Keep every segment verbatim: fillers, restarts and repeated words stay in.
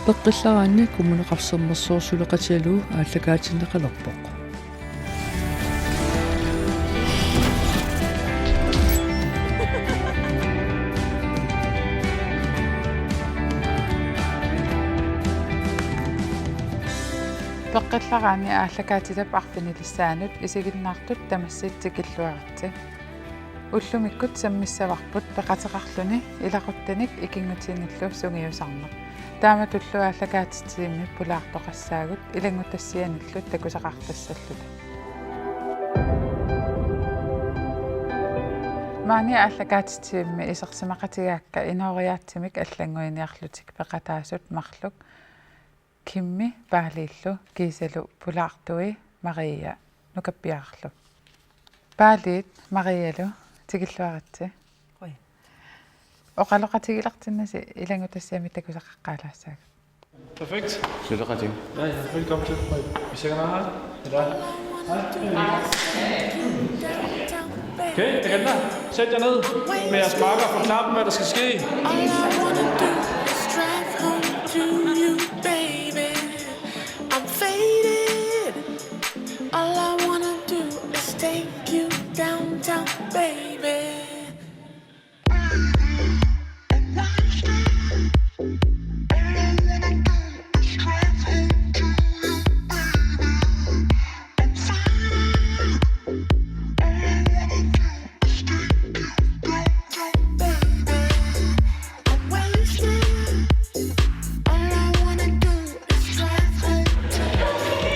Peqqillaraanni Kommuneqarfik Sermersuup suleqatigalugu aallakaatinneqalerpoq. Peqqillaraanni aallakaatitap arfinilissaanut isiginnaartut tamassi tikilluaritsi. Ullumikkut sammissavarput peqateqarluni ilaquttanik ikinngutinnillu sungiusarneq. Taamatullu aallakaatitsivimmi pulaartoqassaagut ilanngutassianillu takusaqartassalluta. Maani aallakaatitsivimmi isersimaqatigaakka inooriaatsimik allannguiniarlutik peqataasut marluk Kimmi Paaliillu kiisalu pulaartui Maria Nukappiarlu. Paaliit Marialu tikilluaritsi. Oi. Oqaloqatigilertinnasi ilanngutassiami takusaqaqqaalaassaagut. Perfekt. Suleqatit. Ja, ja. Velkommen til. Vi siger hej. Til dig. Hej. Okay, Agenda, sæt jer ned. Med jeres makker, forklar dem, hvad der skal ske. All I wanna do is drive home to you, baby. I'm faded. All I wanna do is take you downtown, baby.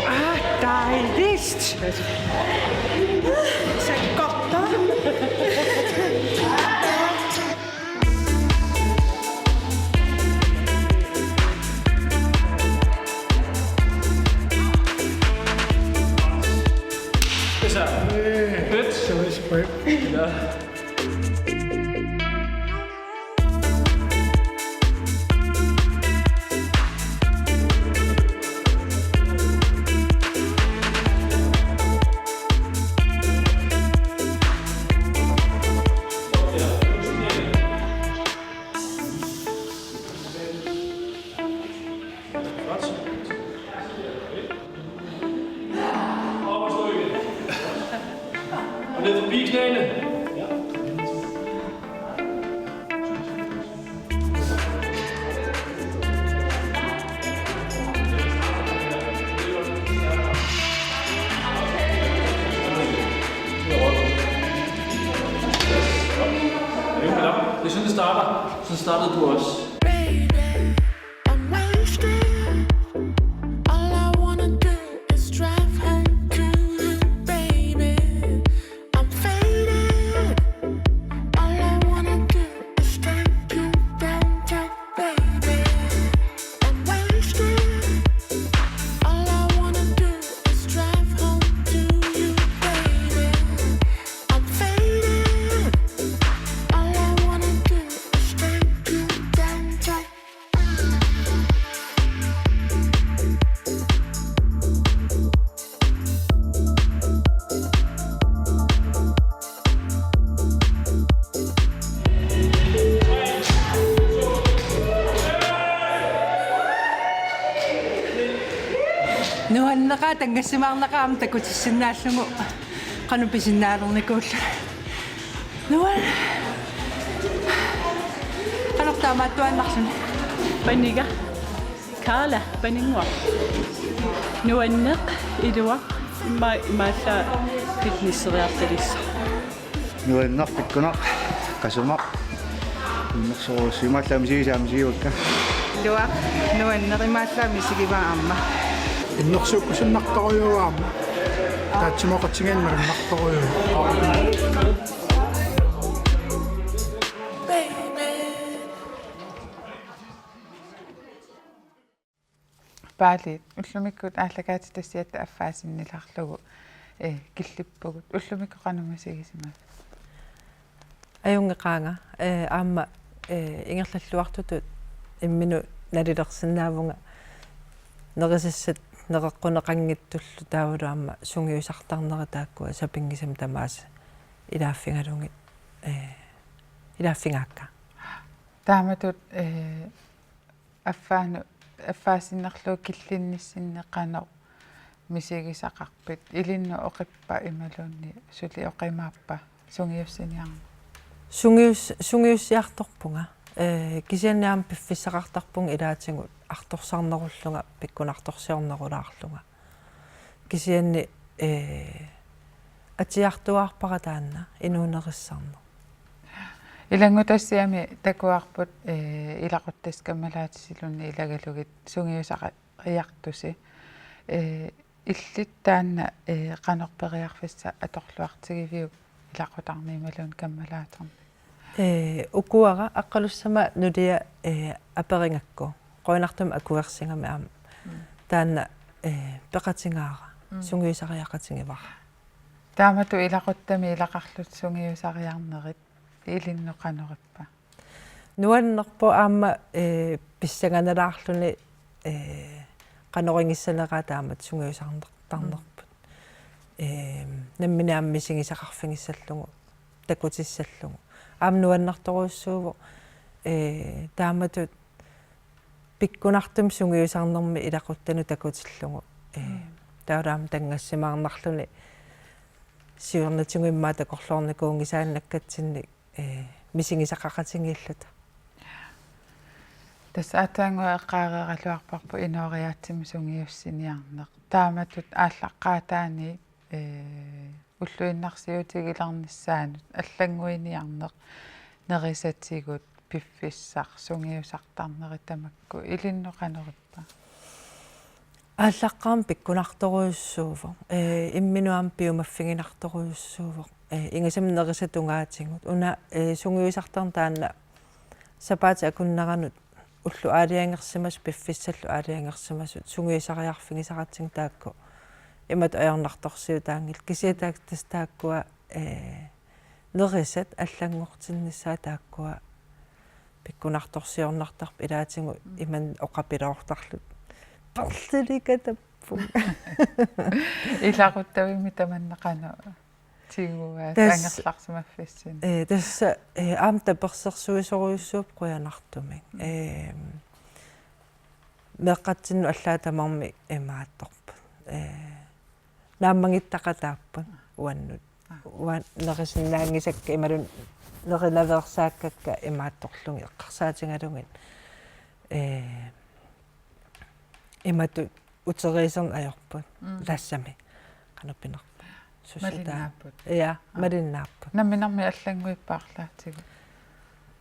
Ah, dejligt. Så godt. Fedt. Så er det sprøjt. Ja. Op og stå igen. Og ned forbi knæene. Det er sådan, det starter. Sådan startede du også. Baby, I'm wasted. All I wanna do is drive home to you, baby. I'm faded. All I wanna do is take you downtown, baby. I'm wasted. All I wanna do is drive home to you, baby. I'm faded. All I wanna do is take you downtown. Nuanneqaaq, tanngassimaarnaqaaq aamma takutissinnaallugu qanoq pisinnaalernikuullugu. Nuan-, qanoq taamaattuaannarluni. Paniga. Kaala, paninnguaq. Nuanneq, iluaq, imma-, imaallaat fitnesseriartalissaaq. Nuanneq, pikkunaq, qasumaq. Innersuussi imaallaat misigisaat misigivakka. Iluaq, nuanneq, imaallaat misigivaa aamma. Innersuukkusunnartorujuuvoq aamma. Taatsimooqatigiinneq innertorujuuvoq. Paali, ullumikkut aallakaatitassiatta affaa sinnilaarlugu, eh, killippugut. Ullumikkut qanoq misigisimavit? Ajunngeqaanga, eh, aamma, eh, ingerlalluartutut imminut nalilersinnaavunga nerisassat nereqquneqanngitsullu taavalu aamma sungiusartarneri taakkua sapinngisamik tamaasa ilaaffigalugit, eh, ilaaffigaakka. Taamatut, eh, affaanut affaasinnerlugu killinnissinni qanoq misigisaqarpit, ilinnut oqippa imaluunniit suli oqimaappa sungiussiniarneq? Sungius-, sungiussiartorpunga. Ee, kisianni aamma piffissaqartarpunga ilaatigut artorsarnerullunga, pikkunartorsiornerulaarlunga. Kisianni, ee, atiartuaarpara taanna inuunerissarneq. Ilanngutassiami takuarput, ee, ilaquttassi kammalaatisilluunniit ilagalugit sungiusariartusi. Ee, illit taanna, ee, qanoq periarfissaq atorluartigiviuk ilaqutarneq imaluunniit kammalaaterneq? Ee, ukuara Aqqalussama nulia, ee, aperigakku. Qujanartumik akuersigami aamma. Mm. Taanna, ee, peqatigaara. Mm. Sungiusariaqatigivara. Taamatut ilaquttami ilaqarlutit sungiusariarnerit ilinnut qanorippa? Nuannerpoq aamma, ee, pissanganalaarluni, ee, qanoq igissaneraa taamatut sungiusartarnerput. Mm. Ee, nammineq aamma misigisaqarfigissallugu, takutissallugu. Aamma nuannertorujussuuvoq, ee, taamatut pikkunartumik sungiusarnermi ilaquttanut takutillugu. Ee, mm. Taavalu aamma tanngassimaarnarluni siornatigut immaqa takorloornikuunngisaannakkatsinnik, ee, misigisaqaqatigiilluta. Tassa aatsaannguaq eqqaareeraluarparput inooriaatsimi sungiussiniarneq. Taamatut aallaqqaataani, ee, ulluinnarsiutigilernissaanut allannguiniarneq nerisatigut piffissaq sungiusartarneri tamakku ilinnut qanorippa? Aallaqqaammut pikkunartorujussuuvoq. Ee, imminut aamma piumaffiginartorujussuuvoq. Ee, ingasami nerisat tungaatigut. Una, ee, sungiusartarneq taanna sapaatip akunneranut ullut aalajangersimasut piffissallu aalajangersimasut sungiusariarfigisaratsigu taakku imatut ajornartorsiutaanngillat. Kisianni taak-, tassa taakkua, ee, nerisat allanngortinnissaat taakkua pikkunartorsiornartarput ilaatigut imannak oqapiloortarluta. Perlilikatappunga. Ilaquttavimmi tamanna qanoq tiguaa? Tassa, angerlarsimaffissinni. Ee, tassa, ee, aamma tapersersuisorujussuupput qujanartumik. Mm. Ee, meeqqatsinnut allaat tamarmik imaattorput. Ee, naammagittaqataapput uannut. Aa. Uanga nerisinnaanngisakka imaluunniit nerinaveersaakkakka imaattorlugit eqqarsaatigalugit. Ee, imatut uteriiserneq ajorput. Mm. Tassami. Qanoq pinerpoq. Sussutaa. Malinnaapput. Ja, aa, malinnaapput. Namminermi allannguippa arlaatigut?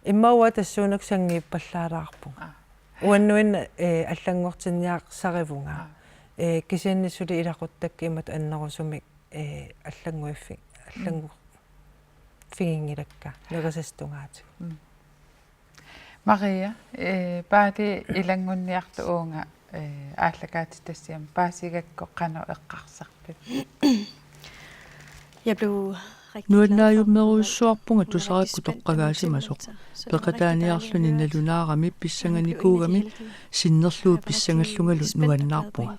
Immaqa uanga tassuunakkut sanngiippallaalaarpunga. Aa. Uannuinnaq, ee, allanngortinniarsarivunga. Aa. Ee, kisianni suli ilaquttakka imatut annerusumik, ee, allannguiffi-, mm, allannguiffiginngilakka nerisassat tungaatigut. Mm. Maria, ee, Paali ilanngunniartoq uunga, ee, aallakaatitassiami paasigakku qanoq eqqarsarpit? Jeg blev rigtig glad for, Nuannaajummerujussuarpunga tusarakkut toqqagaasimasoq. Peqataaniarluni nalunaarami pissanganikuugami sinnerlugu pissangallungalu nuannaarpunga.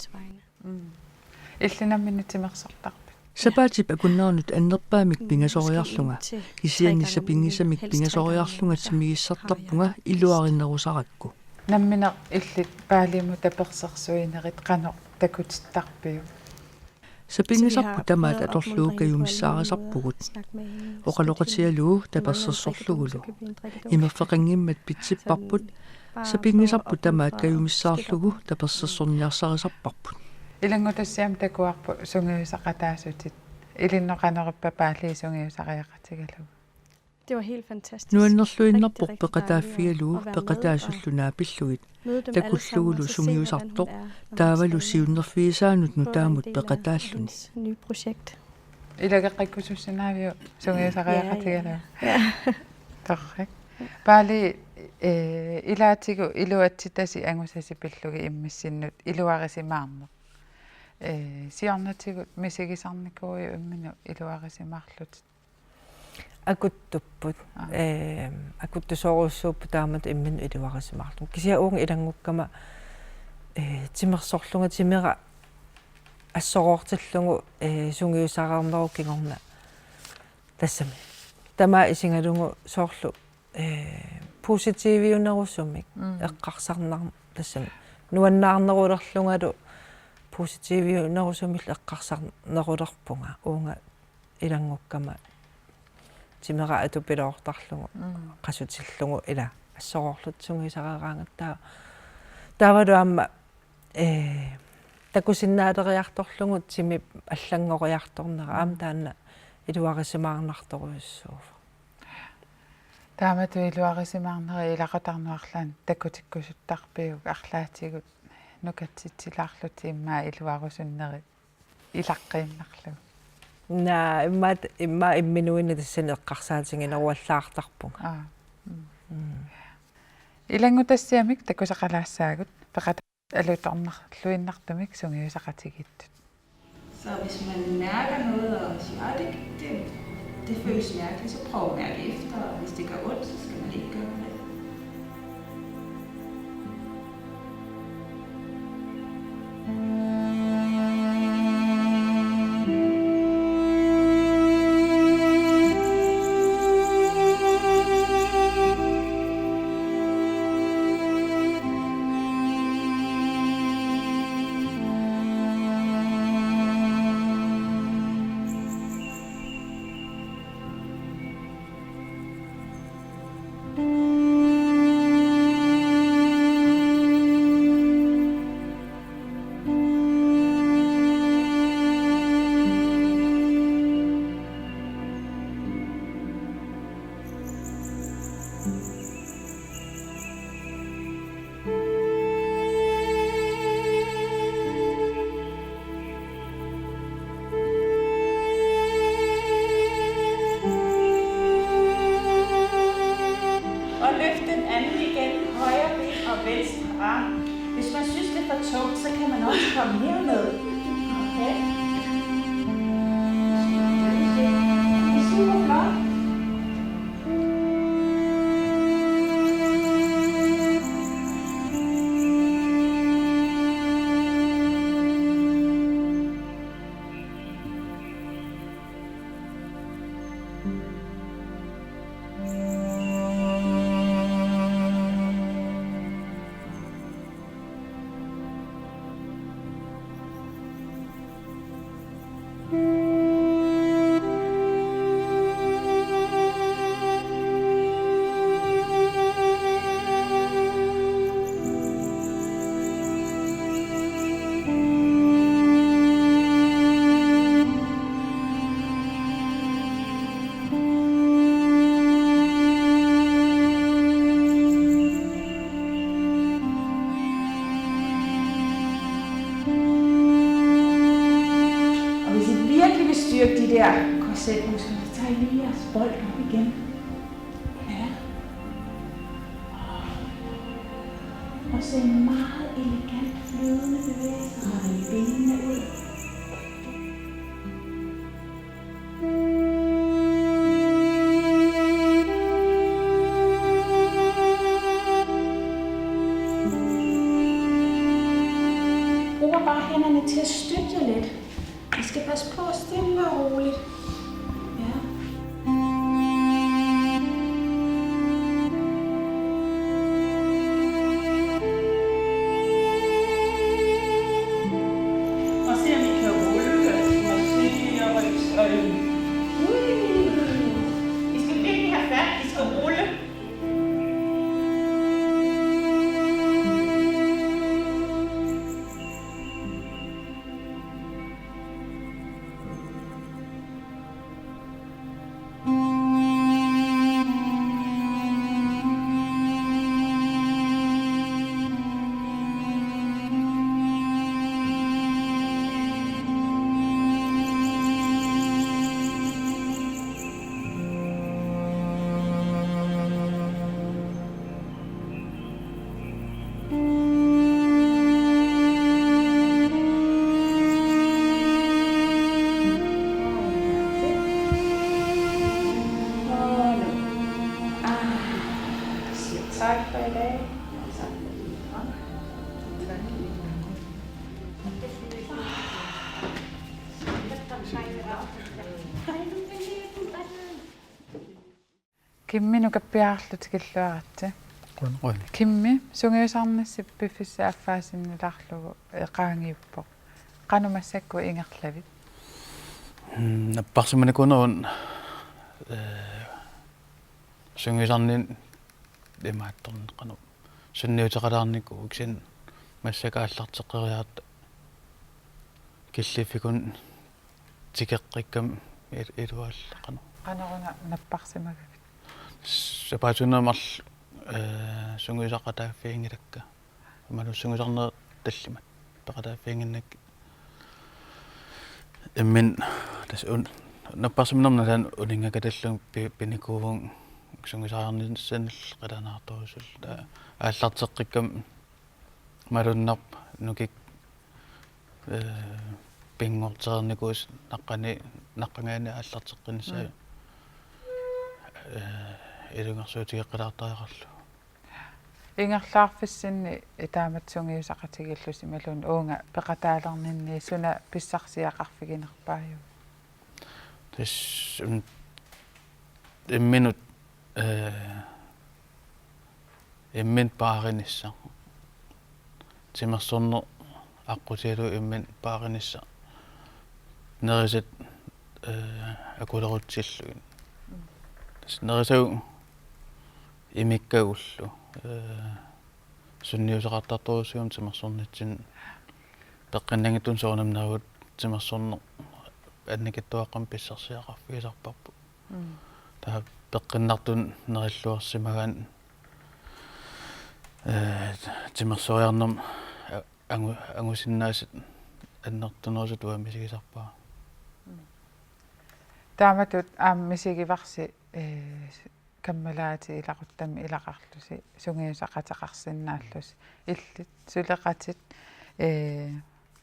Mm. Illit nammineq timersortarpit? Sapaatip akunnerannut annerpaamik pingasoriarlunga, kisianni sapinngisamik pingasoriarlunga timigissartarpunga iluarinerusarakku. Nammineq illit Paalimut tapersersuinerit qanoq takutittarpiuk? Sapinngisarput tamaat atorlugu kajumissaarisarpugut. Oqaloqatigalugu tapersersorlugulu. Imerfeqanngimmat pitsipparput, sapinngisarput tamaat kajumissaarlugu tapersersorniarsarisarparput. Ilanngutassiami takuarput sungiusaqataasutit. Ilinnut qanorippa Paali sungiusariaqatigalugu? Det var helt fantastisk. Nuannerluinnarpoq peqataaffigalugu peqataasullu naapillugit. Takullugulu sungiusartoq, taavalu siunnerfigisaanut nutaamut peqataalluni. Ilageqqikkusussinaaviuk sungiusariaqatigalugu? Ja, ja, ja. Torrak. Paali, ee, ilaatigut iluatsitasi angusasi pillugit imminnut iluarisimaarneq. Ee, siornatigut misigisarnikuuiuk imminut iluarisimaarlutit? Akuttupput. Aa. Ee, akuttusorujussuupput taamatut imminut iluarisimaarlunga. Kisianni uunga ilanngukkama, ee, timersorlunga timera assoroortillugu, ee, sungiusariarnerup kingorna tassami. Tamaat isigalugu soorlu, ee, positiviunerusumik, mm, eqqarsarnarmat tassami. nuannaarnerulerlungalu positiviunerusumillu eqqarsarnerulerpunga uunga ilanngukkama timera atupiloortarlugu, mm, qasutillugu ila assororluta sungiusaraaraangatta. Taavalu aamma, ee, takusinnaaleriartorlugu timip allanngoriartornera aamma, mm, taanna iluarisimaarnartorujussuuvoq. Taamatut iluarisimaarneri ilaqutariinnaat arlaannik takutikkusuttarpiuk arlaatigut nukatsitsilaarlutit immaqa iluarusunneri ilaqqiinnarlugu? Naa, immaqa, immaqa imminuinnaq tassani eqqarsaatigineruallaartarpunga. Aa. Mm. Mm. Ilanngutassiamik takusaqalaassaagut peqata- alutornarluinnartumik sungiusaqatigiittut. Så hvis man mærker noget og siger, at det, det, det føles mærkeligt, så prøv at mærke efter, og hvis det gør ondt, så skal man ikke gøre det. Og løft den anden igen. Højre ben og venstre arm. Hvis man synes, det er for tungt, så kan man også komme herned. Okay? Det er super flot. Og hvis I virkelig vil styrke de der korsetmuskler, så tager I lige jeres bold op igen. Ja. Og så en meget elegant flydende bevægelse, når I benene ud. Bruger bare hænderne til at støtte jer lidt. I skal passe på, stille og roligt. Ja. Og se, om I kan rulle, og se, og, og, ui. I skal virkelig have fat, I skal rulle. Tak for i dag. Kimmi, nukappiarlutit tikilluaritsi. Uani. Kimmi, sungiusarnissi piffissaq affaa sinnilaarlugu, eh, qaangiuppoq. Qanoq massakkut ingerlavit? Mm, napparsimanikuuneruvoq, eh, sungiusarninni imaattorneq qanoq sunniuteqalaarnikuuvoq, kisianni massakkut aallarteqqeriarluta killiffikunneq tikeqqikkama il-, iluaallaqana. Qanoruna napparsimagavit? Sapaatip-akunneri marluk, eh, sungiusaqataaffiginngilakka. Imaluunniit sungiusarnerit tallimat peqataaffiginnginnakkit. Imminut tassa un-, napparsimanermut nalaani uninngakatillunga pi-, pinikuuvunga sungiusariarnissanillu qilanaartorusulluta. Aallarteqqikkama malunnarpoq nukik-, eh, pinngortereernikuusoq naqqani-, naqqangaani aallarteqqinnissaa, mm, eh, ilungersuutigeqqilaartariaqarlugu. Ingerlaarfissinni taamatut sungiusaqatigiillusi imaluunniit uunga peqataalerninni suna pissarsiaqarfiginerpaajuk? Tassa, mm, imminut, eh, imminut paarinissaq. Timersorneq aqqutigalugu imminut paarinissaq. Nerisat, eh, akulerutsillugit. Tassa nerisat imikkagullu, eh, sunniuteqartartorujussuugami timersornitsinni peqqinnanngitsumik soorunami neriuppunga timersorneq annikitsuaqqamik pissarsiaqarfigisarparput. Mm. Taava peqqinnartunik nerilluarsimagaanni, eh, timersoriarnermi a-, angu-, angusinnaasut annertunerusut uanga misigisarpara. Mm. Taamatut aamma misigivarsi, eh, kammalaatit ilaquttami ilaqarlusi, sungiusaqateqarsinnaallusi. Illit suleqatit, eh,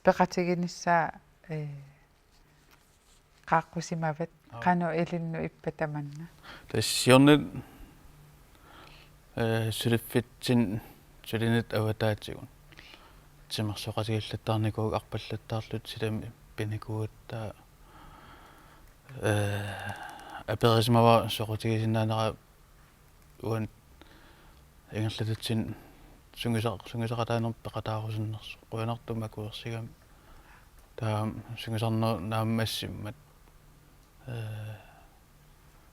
peqatiginissaa, eh, qaaqqusimavat, aap, qanoq ilinnut ippa tamanna? Tassa siornatigut, eh, suliffitsinni suliniutit avataatigut timersoqatigiillattaarnikuugatta arpallattaarluta silami pinikuugatta, eh, aperisimavara soqutigisinnaanera uani ingerlatitsinni sungiusa-, sungiusaqataanermut peqataarusunnersoq. Qujanartumik akuersigami. Taava sungiusarnerup naammassimmat, eh,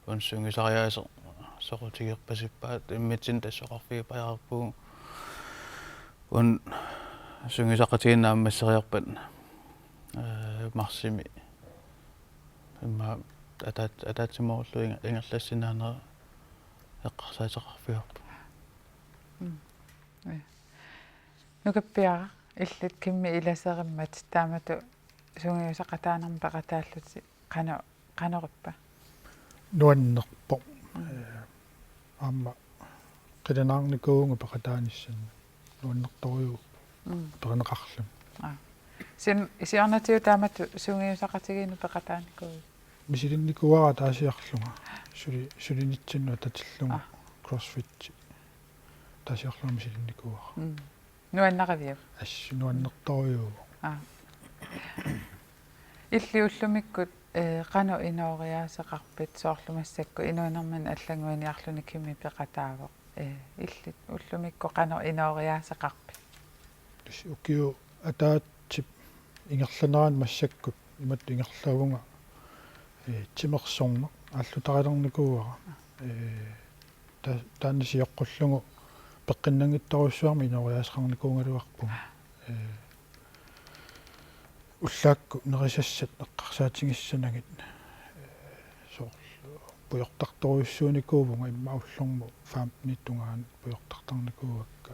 una sungiusariaaseq soqutigerpasippaat, immitsinnut tassa oqarfigipajaarpugut. Una sungiusaqatigiinneq naammasseriarpat, eh, marsimi immaqa ataat-, ataatsimoorlugu inger-, ingerlassinnaaneq eqqarsaateqarfigaarput. Mm. Ja. Nukappiaraq, illit Kimmi ilaserimmat taamatut sungiusaqataanermut peqataallutit qano-, qanoq ippa? Nuannerpoq. Mm. Eh, aamma qilanaarnikuuvunga peqataanissamut. Nuannertorujuuvoq. Mm. Perineqarluni. Aa. Sim-, siornatigut taamatut sungiusaqatigiinnut peqataanikuuit? Misilinnikuuara ataasiarlunga. Suli-, sulinitsinnut atatillugu. Aa. CrossFit. Ataasiarlunga misilinnikuuara. Mm. Nuannaraviuk? Assut nuannertorujuuvoq. Aa. Illit ullumikkut, eh, qanoq inooriaaseqarpit, soorlu massakkut inuunerminni allannguiniarluni Kimmi peqataavoq? Eh, illit ullumikkut qanoq inooriaaseqarpit? Tassa ukiut ataatsip ingerlanerani massakkut imatut ingerlavunga, eh, timersorneq aallutaralernikuuara. Eh, ta-, taanna sioqqullugu peqqinnanngitsorujussuarmik inooriaaseqarnikuugaluarpunga. Eh, ullaakkut nerisassat eqqarsaatigissanagit, eh, soorlu pujortartorujussuunikuuvunga, immaqa ullormut femtenit tungaanut pujortartarnikuuakka.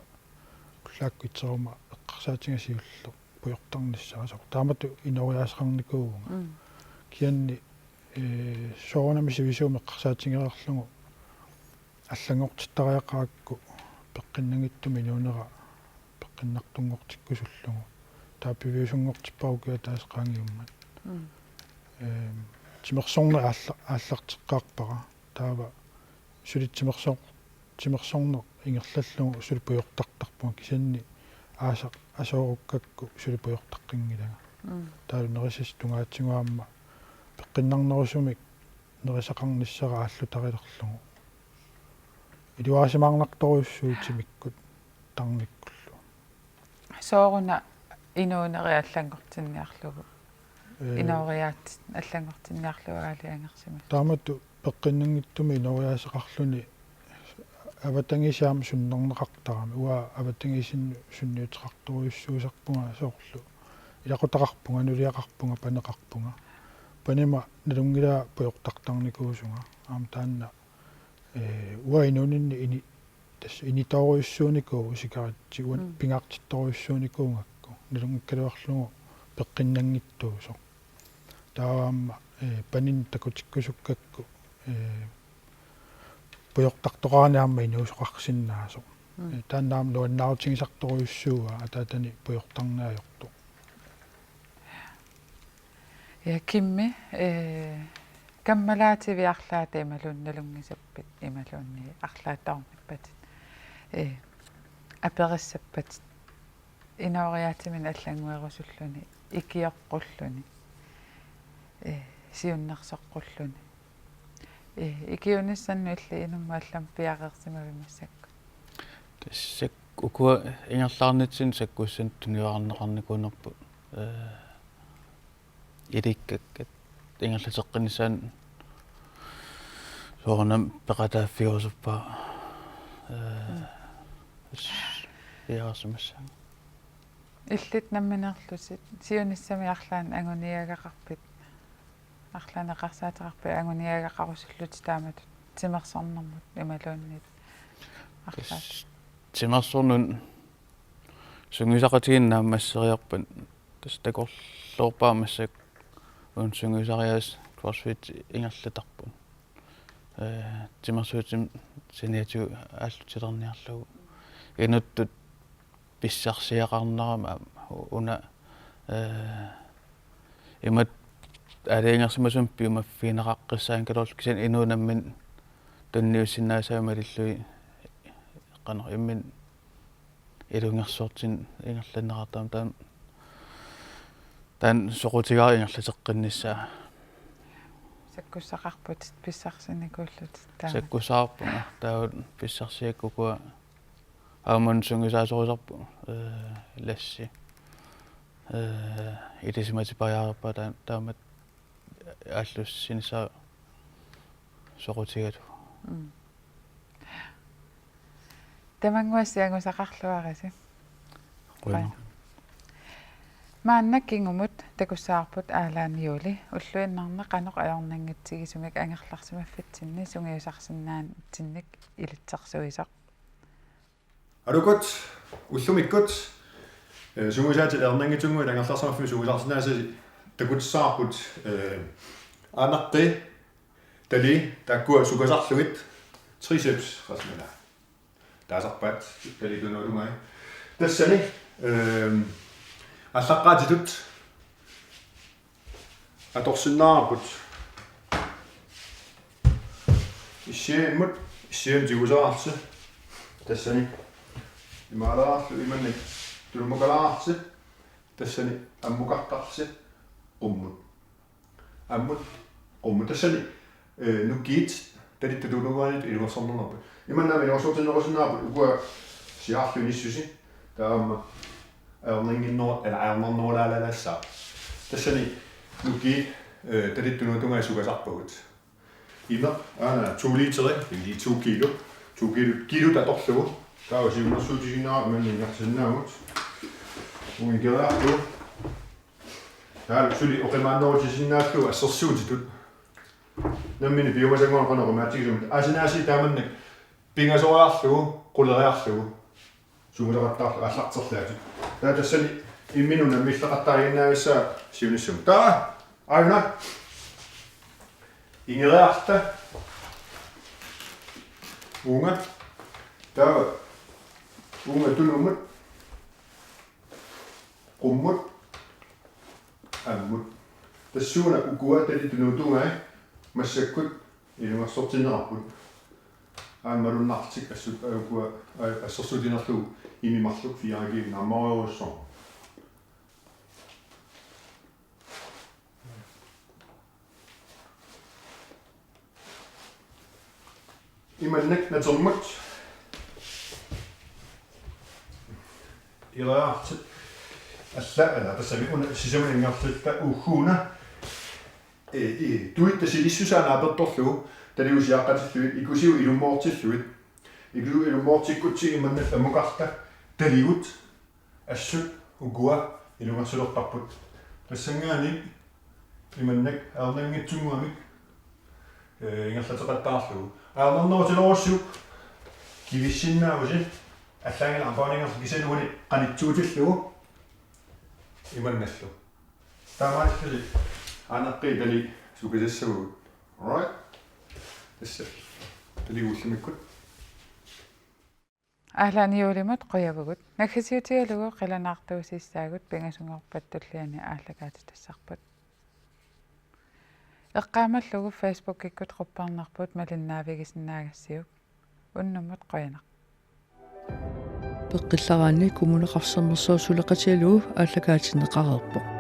Ullaakkut iteruma eqqarsaatiga siulleq pujortarnissaa, soorlu taamatut inooriaaseqarnikuuvunga. Mm. Kisianni, eh, soorunami sivisuumik eqqarsaatigereerlugu allanngortittariaqarakku peqqinnanngitsumik inuunera peqqinnartunngortikkusullugu. Taava piviusunngortippara ukiup ataaseq qaangiummat. Mm. Ehm, timersorneq aalla-, aallarteqqaarpara. Taava suli timersor-, timersorneq ingerlallugu suli pujortartarpunga, kisianni aasaq asoorukkakku suli pujortaqqinnginnama. Mm. Taavalu nerisassat tungaatigut aamma peqqinnarnerusumik nerisaqarnissara aallutarilerlugu. Iluarisimaarnartorujussuuvoq timikkut tarnikkullu. Sooruna inuuneri allanngortinniarlugu. Ee, inooriaatsit allanngortinniarlugu aalajangersimasut. Taamatut peqqinnanngitsumik inooriaaseqarluni avatangiisit aamma sunnerneqartarami. Uanga avatangiisinnut sunniuteqartorujussuusarpunga soorlu. Ilaqutaqarpunga, nuliaqarpunga, paneqarpunga. Panima nalunngilara pujortartarnikuusunga. Aamma taanna, ee, uanga inuuninni ini-, tassa initoorujussuunikuuvoq sikaritsi, uanga Mm. pingaartittorujussuunikuugakku. Nalunngikkaluarlugu peqqinnanngitsuusoq. Taava aamma, ee, paninnut takutikkusukkakku, ee, pujortartoqarani aamma inuusoqarsinnaasoq. Mm. Ee, taanna aamma nuannaarutigisartorujussuuaa ataatani pujortarneq ajortoq. Ja, Kimmi, ee, kammalaativiit arlaata imaluunniit nalunngisappit imaluunniit arlaat taormippatit, ee, aperissappatit inooriaatiminik allannguerusulluni, ikioqqulluni, ee, siunnersoqqulluni. Ee, ikiuinissannut illit inummut allamut piareersimaviuk massakkut? Tassa ukua ingerlaarnitsinni sakkussani tuniorarneqarnikuunerput, ee, ilikkakkat ingerlateqqinnissaannut soorunami peqataaffigerusuppara, ee, Mm. s-, piareersimassaanga. Illit nammineerlusi siunissami arlaannik anguniagaqarpit? Arlaannik eqarsaateqarpit anguniagaqarusullutit taamatut timersornermut imaluunniit arlaat? Tassa timersornut sungiusaqatigiinneq naammasseriarpat tassa takorloorpara massakkut uunga sungiusariaaseq CrossFit ingerlatarput. Ee, timersuutimik saniatigut aallutilerniniarlugu. Inuttut pissarsiaqarnerama aamma u-, una, ee, imatut aalajangersimasumik piumaffigineqaqqissaanngikkaluarlugu kisianni inuup nammineq tunniussinnaasaat malillugit qanoq imminut ilungersortinneq ingerlanneqartarami taanna, taanna soqutigaara ingerlateqqinnissaa. Sakkussaqarputit pissarsinikuullutit taama? Sakkussaqarpunga, taava pissarsiakka ukua aamma sungiusaasorusarput, ee, Lassi. Ee, ilisimatipariarpaa taa-, taamatut aallussinissaq soqutigalugu. Mm. Tamanguassi angusaqarluarisi. Qujanaq. Maanna kingumut takussavarput Allan Juul, ulluinnarni qanoq ajornanngitsigisumik angerlarsimaffitsinni sungiusarsinnaatsinnik ilitsersuisoq. Aluukkut, ullumikkut, ee, sungiusaatit ajornanngitsunnguit angerlarsimaffimmi sungiusarsinnaasasi takutissavarput, ee, aanaqqiit, talii, taakkua sukasarlugit, triceps, qasmina. Taasarpaat, talii tunuatungai. Tassani, ee, aallaqqaatitut atorsinnaavarput. Issiavimmut, issiavimmi tigusaqarsi. Tassani imaalaarlugu imannak tulumukalaarsi. Tassani ammukartarsi qummut. Ammut qummut. Tassani, ee, nukiit talittut tunuaaniittut ilungersorneqarput. Imannak ilungersortinneqarsinnaapput ukua siaarluinissusi. Taava aamma ajornannginneru-, eller ajornarnerulaalaassaaq. Tassani nukiit, ee, talittut tunuatungai sukasarpagut. Imeq, aana, to literi, det vil sige to kilo. To kilo, kilo atorlugu. Taava siunnersuutigisinnaavara imannak ingerlasinnaavugut. Uunga ikeriarlugu. Taava suli oqimaannerutisinnaallugu assersuutitut. Nammineq piumasannguaq qanoq oqimaatsigisumik. Asinaasi taamannak pingasoriarlugu, quleriarlugu. Sungiusaqattaarlugu aallarterlaatit. Taava tassani imminut nammilleqattaaginnaavissaa siunissami. Taava, aajuna. Ingeriarta. Uunga. Taava. Uunga tunumut. Qummut. Ammut. Tassuuna ukua talittut tunuatungai massakkut ilungersortinneqarput. Aamma malunnarlutik assut, aa, ukua, aa, assersuutiginerlugu imeq marluk fire kilo naammarujussuarmik. Imannak natermut. Ileriarlutit alla, alla tassami una sisamanngorluta ugguna. Ee, ee, tuitta silissusaa naapertorlugu, taligut siaqqatillugit, ikusigut ilummoortillugit. Ikusigut ilummoortikkutsigit imannak ammukarluta, taligut, assut, ukua, ilungersulertarput. Tassanngaanniit imannak ajornanngitsunnguamik, ee, ingerlateqattaarlugu. Ajornarnerutilerussuk kivissinnaavusi, allaanngilaq arpaanngorlugu kisianni uani qanittuutillugu imannallu. Taamaalilluni aanaqqiit tali sukisassavagut. All right. Tassa. Tali ullumikkut. Aalaani juulimut qujavugut. Naggasiutigalugu qilanaartuussaagut pingasunngorpat tulliani aallakaatitassarput. Eqqaamallugu Facebookikkut quppernerput malinnaavigisinnaagassiuk. Unnummut qujanaq. Peqqillaraanni Kommuneqarfik Sermersuup suleqatigalugu aallakaatinneqareerpoq.